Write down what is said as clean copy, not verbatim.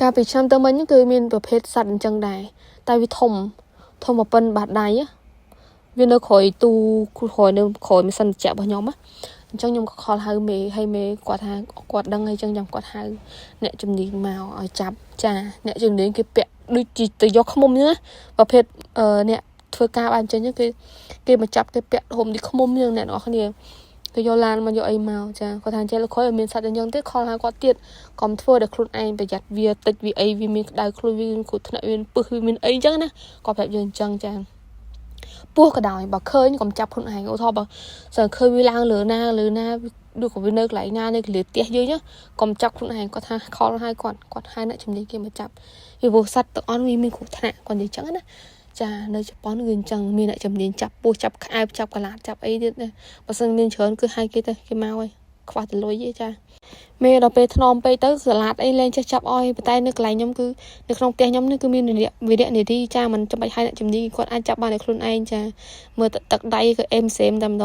កាលពីឆ្នាំទៅមិញគឺមានប្រភេទសត្វអញ្ចឹងដែរតែវាធំធំមកប៉ុនបាតដៃវានៅក្រោយទូក្រោយនៅក្រោយម៉ាស៊ីនត្រជាក់របស់ខ្ញុំណាអញ្ចឹងខ្ញុំក៏ call ហៅមេហើយមេគាត់ថាគាត់ដឹងហើយអញ្ចឹងខ្ញុំគាត់ហៅអ្នកជំនាញមកឲ្យចាប់ចាអ្នកជំនាញគេពាក់ដូចជាទៅយកឃ្មុំអញ្ចឹងណាប្រភេទអ្នកធ្វើការបានអញ្ចឹងគេគេមកចាប់គេពាក់ហុំនេះឃ្មុំអញ្ចឹងអ្នកនរគ្នាគេយកឡានមកយកអីមកចាគាត់ថាចេះលើក្រោយឲ្យមានសត្វអញ្ចឹងទេ call ហៅគាត់ទៀតកុំធ្វើដល់ខ្លួនឯងប្រយ័ត្នវាតិចវាអីវាមានក្តៅខ្លួនវាមានគ្រោះថ្នាក់វាមានពឹសវាមានអីអញ្ចឹងណាគាត់ប្រាប់យើងអញ្ចឹងចាពោះក៏ដោយបើឃើញកុំចាប់ខ្លួនឯងឧទាហរណ៍បើសើឃើញវាឡើងលើណាលើណាដូចក៏វានៅកន្លែងណានៅកលៀផ្ទះយើងកុំចាប់ខ្លួនឯងគាត់ថា call ហៅគាត់គាត់ហៅអ្នកជំនាញគេមកចាប់ពីព្រោះសត្វទាំងអស់វាមានគ្រោះថ្នាក់គាត់និយាយចឹងណាចានៅជប៉ុនគឺអញ្ចឹងមានអ្នកជំនាញចាប់ពស់ចាប់ក្អែបចាប់កលាតចាប់អីទៀតណាបើសិនមានច្រើនគឺហៅគេទៅគេមកហើយខ្វះតលុយទេចាមេដល់ពេលថ្នមពេកទៅសាឡាតអីលែងចេះចាប់អស់ប៉ុន្តែនៅកន្លែងខ្ញុំគឺនៅក្នុងផ្ទះខ្ញុំនេះគឺមានវិរៈនារីចាមិនចាំបាច់ហៅអ្នកជំនាញគាត់អាចចាប់បានដោយខ្លួនឯងចាមើលទឹកដៃគឺអេមសេមតែម្ដង។